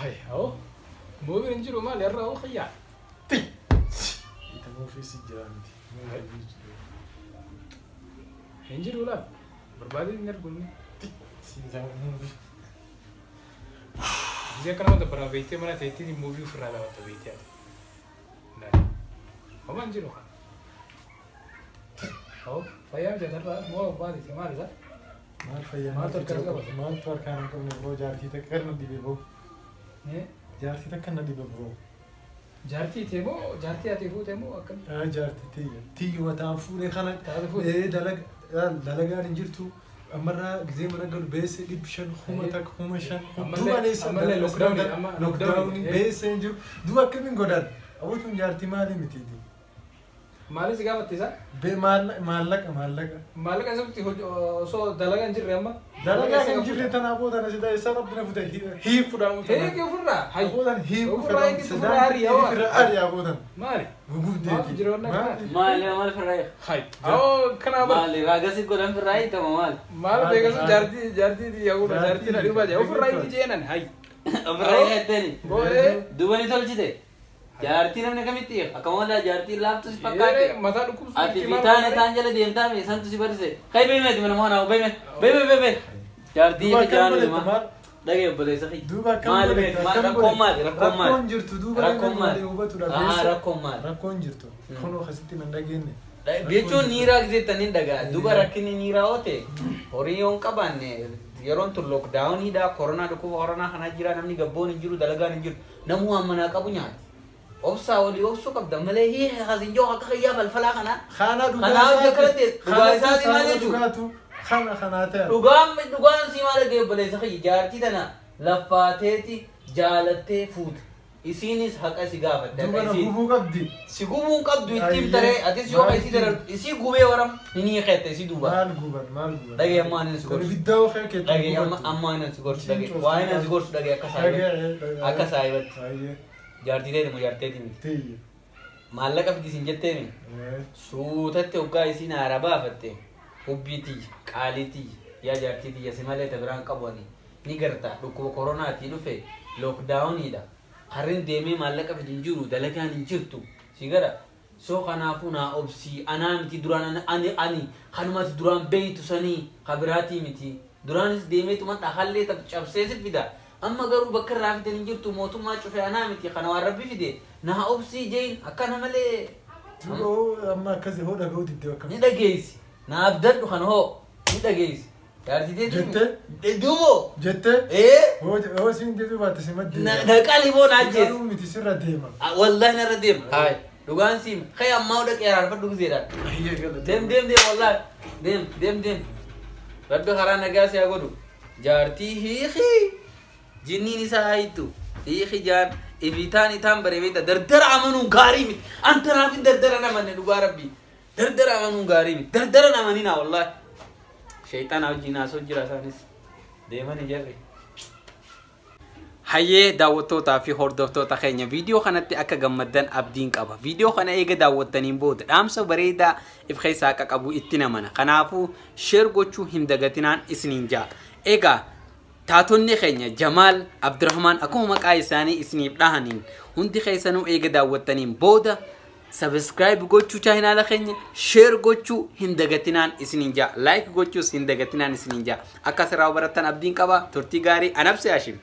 Hay, awo. Muuviin hin jiru maali irraa oo xiyyaa. Ita muufii si jira miti. Hin jiru laal. Barbaadeen hin argunne. Gisee akka nama dabbaraa beektee mana ta'etti muuvii ofirraa laabatta beektee ati. Laal. Homaa hin jiru kana. Awo, fayyaa mijatarraa moo baatite maal isaa? Maal fayyaa Maaltu harkaan qabata? Maaltu harkaan hin qabne biroo jaartii takka na dibe boo. Jaartii takka na dibe biroo. Jaartii ta'e moo jaartii ati fuute moo akkam? Jaartii tiyya. Tiyyuma ta'an fuudhee kana Taate fuute? Dalagaan hin jirtu. Ammarraa gisee mana galu beesse 500 1000 5000. Ammallee- Duuba leessa ammallee lockdown amma lockdown lockdown beesse hin jiru. Duuba akkamiin godhan? Abuutuun jaartii maalii mitiiti? Maalis gaafatte isaa? Be maallaqa maallaqa. Maallaqa isatti osoo dalagaa hin jirre amma? Dalagaa hin jirre tanaa booda na sida isa rabbi na fute hiikuudhaan. Hiiki ofirraa. Hay. Boodan hiiku Ofirraa hiiki ofirraa ari'a waa. Ofirraa ari'a boodan. Maali? Gugubdeeti. Maaltu jira wannan kana? Maali maal firraa Hay. Awoo kanaa bara. Maali raagasi godhan firraa hiitama maal? Maal beekasu jaartii jaartii xiyyaa jaartii na dhibaa jee ofirraa hiiki jeenan hay. Ofirraa hiittani. Boo'ee. Duuba ni tolchite. Jaartii namni kamitti akkama walaa jaartii laaftu si fakkaate. Mataa dhukkubsu. Ati fitaan isaan jala deemtaa mi santu si barise. Kai beemeeti mana moona beeme beeme beeme. Jaartii Duuba akkam jiraan godhette ilma. maal? Dhagee obboleessa kiyya. Duuba akkam Maali godhette beektu? akkam Rakkoon maali? Rakkoon maali? Rakkoon jirtu duuba Rakkoon maali? hubatuudha. Haa rakkoon maali? Rakkoon jirtu. Kunoo asitti nan dhageenye. Jechuun niiraa jettanii dhagaa. Duuba rakkinni niiraa yoo ta'e horii yoo hin qabaanne yeroon tun lookdaawuniidha. Koronaa dhukkuba koronaa kanaa jira namni gabboon hin jiru dalagaan hin jiru. Namuu waan manaa qabu nyaata. Obsaa walii obsuu qabda malee hiihe hasinjoo akka kiyyaa falfalaa kanaa. Kana dhugaa Kanaa hojii akkana ta'e dhugaa isaatii maal jechuudha? Dhugaatu kana kanaa ta'e. Dhugaan dhugaan si maal dhagee obboleessa kiyya jaartii tana laffaateeti jaalattee fuute. Isiinis haqa si gaafatte. Duuba na Isiin- gubuu qabdi. Si gubuun qabdu ittiin Ayyee. taree atis yoo Maal isii darar isii gubee waram ni ni qeette isii duuba. Maal guban maal guban. Dhagee amma ani si gorsu. Ibidda oo kee keetti Dhagee amma gubattu. amma ani si gorsu dhagee Isiin waan ani si gorsu dhagee akka saayibatti. Dhagee. Akka saayibatti. Ayyee. Jaartii teeti moo jaarteeti miti. Tiyya. Maallaqa fidi siin jettee mi? Suutatti hoggaa isiin haara baafatte hubbii tiyya qaalii tiyya yaa jaartii tiyya si malee ta biraan qabu ani ni garta dhukkuba koronaatii dhufe lookdaawuniidha. Harrin deemee maallaqa fidi hin jiru dalagaan hin jirtu si gara soo kanaafuu naa obsii anaa miti duraan ani ani kanumati duraan beeytu sanii kabiraatii miti duraanis deemeetuma dhahallee cabsee si fida amma garuu bakka irraa fidan hin jirtu mootummaa cufe anaa miti kana waan rabbi fide naa obsii jeen akkana malee. Duuba hoo amma akkasii hoo dhaga'uu diddee akkam. Ni dhageessi. Na abdadhu kana hoo ni dhageessi. Jaartii teeti. Jettee? Duubo. Jettee? Ee. Hoo hoo siin jedhu baatte si maddee. Na qaliboo na ajjeesi. Garuu miti sirra deema. Wallahi narra deema. Haay. Dhugaan siima. Kai ammaa dhaqee araarfadhu gizeedhaan. Ayyee galata. Deem deem deem wallahi. Deem deem deem. Rabbi karaa nagaa si haa godhu. Jaartii hiikii. Jinniin isaa haayittu. Hiiki jaan. Ifitaan itaan baree beekta. Dardara amanuun gaarii miti. Antanaaf hin dardara namanne dhugaa rabbi. Dardara amanuun gaarii miti. Dardara namanina wallahi. Shayxaana wajjin haasoo jira isaanis. Deemanii jarri. Hayyee daawwattootaa fi hordoftoota keenya viidiyoo kanatti akka gammaddan abdiin qaba. Viidiyoo kana eega daawwattaniin booda dhaamsa bareedaa if keessaa akka qabu itti namana. Kanaafuu sheer gochuu hin dagatinaan isiniin ja'a. Egaa taatonni keenya Jamaal Abdurrahmaan akkuma maqaa isaanii isiniif dhahaniin hundi keessanuu eega daawwattaniin booda subscribe gochuu chaanaala keenya share gochuu hin dagatinaan isiniin ja'a. Like gochuus hin dagatinaan isiniin ja'a. Akka asirraa barattan abdiin qaba. Turtii gaarii anabse Hashim.